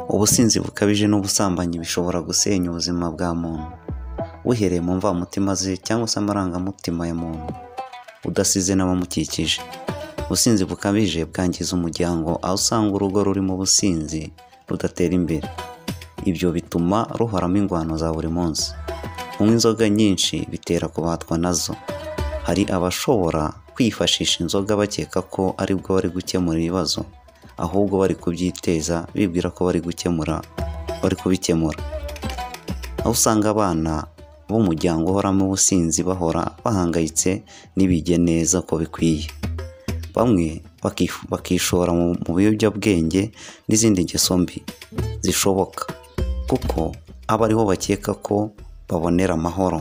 Ubusinzi bukabije n'ubusambanyi bishobora gusenya ubuzima bwa muntu, buhereye mu mvamutima ze cyangwa se amarangamutima ya muntu, udasize n'abamukikije. Ubusinzi bukabije bwangiza umuryango, aho usanga urugo rurimo ubusinzi rudatera imbere. Ibyo bituma ruhoramo ingwano za buri munsi. Kunywa inzoga nyinshi bitera kubatwa nazo. Hari abashobora kwifashisha inzoga bakeka ko aribwo bari gukemura ibibazo, ahubwo bari kubyiteza bibwira ko bari gukemura, bari kubikemura. Aho usanga abana b'umuryango uhoramo ubusinzi bahora bahangayitse ntibige neza uko bikwiye. Bamwe bakishora mu biyobyabwenge n'izindi ngeso mbi zishoboka, kuko aba ariho bakeka ko babonera amahoro.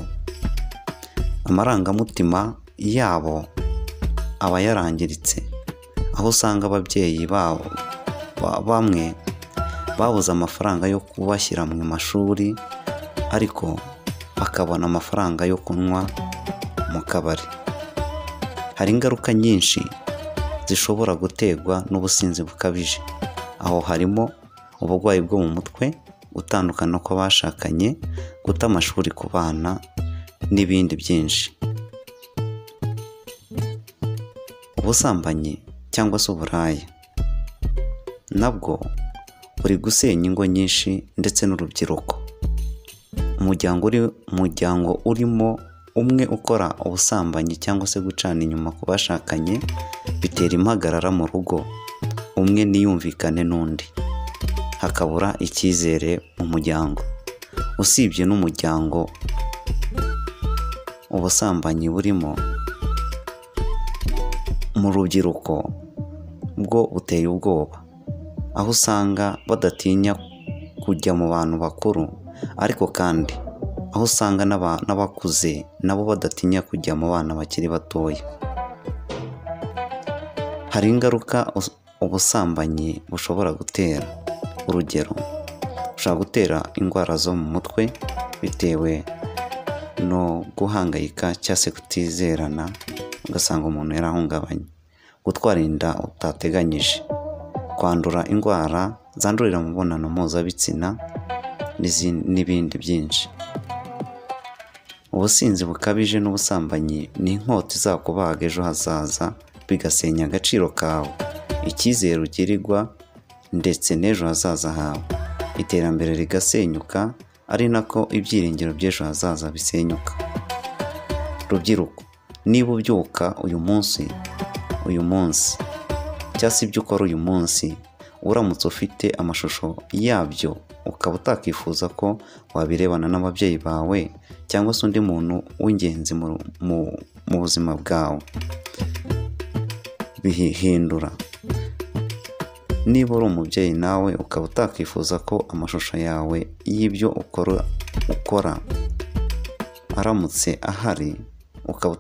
Amarangamutima yabo aba yarangiritse, aho usanga ababyeyi babo bamwe babuze amafaranga yo kubashyira mu mashuri, ariko bakabona amafaranga yo kunywa mu kabari. Hari ingaruka nyinshi zishobora guterwa n'ubusinzi bukabije. Aho harimo uburwayi bwo mu mutwe, gutandukana kw'abashakanye, guta amashuri ku bana n'ibindi byinshi. Ubusambanyi cyangwa se uburaya nabwo buri gusenya ingo nyinshi ndetse n'urubyiruko. Umuryango urimo umwe ukora ubusambanyi cyangwa se gucana inyuma ku bashakanye bitera impagarara mu rugo, umwe ntiyumvikane n'undi, hakabura icyizere mu muryango. Usibye n'umuryango ubusambanyi burimo, mu rubyiruko bwo buteye ubwoba, aho usanga badatinya kujya mu bantu bakuru, ariko kandi aho usanga n'abakuze nabo badatinya kujya mu bana bakiri batoya. Hari ingaruka ubusambanyi bushobora gutera. Urugero, bushobora gutera indwara zo mu mutwe bitewe no guhangayika cyangwa se kutizerana, ugasanga umuntu yarahungabanye, gutwara inda utateganyije, kwandura indwara zandurira mu mibonano mpuzabitsina n'ibindi byinshi. Ubusinzi bukabije n'ubusambanyi ni inkota izakubaga ejo hazaza, bigasenya agaciro kawe, icyizere ugirirwa ndetse n'ejo hazaza hawe. Iterambere rigasenyuka, ari nako ibyiringiro by'ejo hazaza bisenyuka. Rubyiruko, niba ubyuka uyu munsi cyangwa se ibyo ukora uyu munsi, uramutse ufite amashusho yabyo ukaba utakifuza ko wabirebana n'ababyeyi bawe cyangwa se undi muntu w'ingenzi mu buzima bwawe, bihindura. Niba uri umubyeyi nawe ukaba utakifuza ko amashusho yawe y'ibyo ukora aramutse ahari, ukaba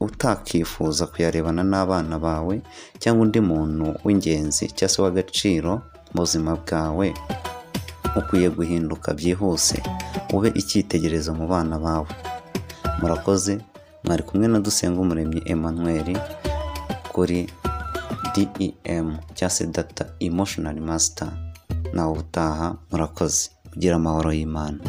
utakifuza kuyarebana n'abana bawe cyangwa undi muntu w'ingenzi cyangwa se w'agaciro mu buzima bwawe, ukwiye guhinduka byihuse, ube icyitegererezo mu bana bawe. Murakoze, mwari kumwe na Dusengumuremyi Emmanuel kuri DEM cyangwa se Data Emotional Master. Nawe ubutaha, murakoze, ugire amahoro y'Imana.